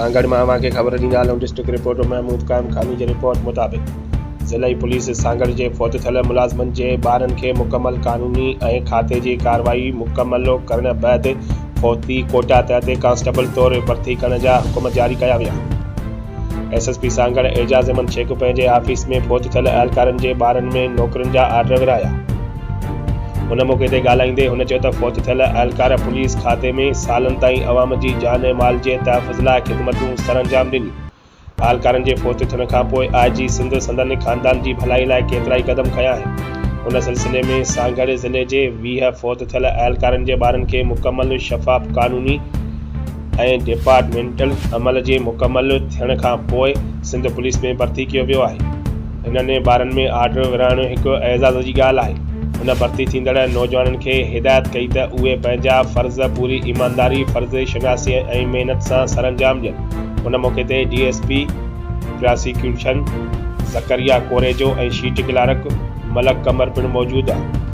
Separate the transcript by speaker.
Speaker 1: سانگهڙ مان اوهان کي خبر ڏيندا هلون ڊسٽرڪٽ رپورٽر محمود قائم خاني جي رپورٽ مطابق ضلعي پوليس سانگهڙ جي فوت ٿيل ملازمن جي ٻارن کي مڪمل قانوني ۽ کاتي جي ڪارروائي مڪمل ڪرڻ بعد فوتي ڪوٽا تحت ڪانسٽيبل طور ڀرتي ڪرڻ جا حڪم جاري ڪيا ويا. S S P Sanghar Ejaz Ahmed Shaikh پنهنجي آفيس ۾ فوت ٿيل اهلڪارن جي ٻارن ۾ نوڪرين جا آرڊر ورهايا. ان موقعي تي ڳالهائيندي هن چيو ته فوت ٿيل اهلڪار پوليس کاتي ۾ سالن تائين عوام جي جان ۽ مال جي تحفظ لاء خدمتون سرانجام ڏنيون. اهلڪارن جي فوت ٿيڻ کانپوء آء جي سنڌ سندن خاندان جي ڀلائي لاء ڪيترائي قدم کنيا آهن. ان سلسلي ۾ سانگهڙ ضلعي جي 20 فوت ٿيل اهلڪارن جي ٻارن کي مڪمل شفاف قانوني ۽ ڊپارٽمينٽل عمل جي مڪمل ٿيڻ کان پوء سنڌ پوليس ۾ ڀرتي ڪيو ويو آهي. انهن ٻارن ۾ آرڊر ورهائڻ هڪ اعزاز جي ڳالهه آهي. هن ڀرتي ٿيندڙ نوجوانن کي هدايت ڪئي ته اهي پنهنجا فرض پوري ايمانداري، فرض شناسي ۽ محنت سان سرانجام ڏين. ان موقعي تي D S P prosecution Zakaria Korejo ۽ sheet clerk Malik Qamar پڻ موجود هئا.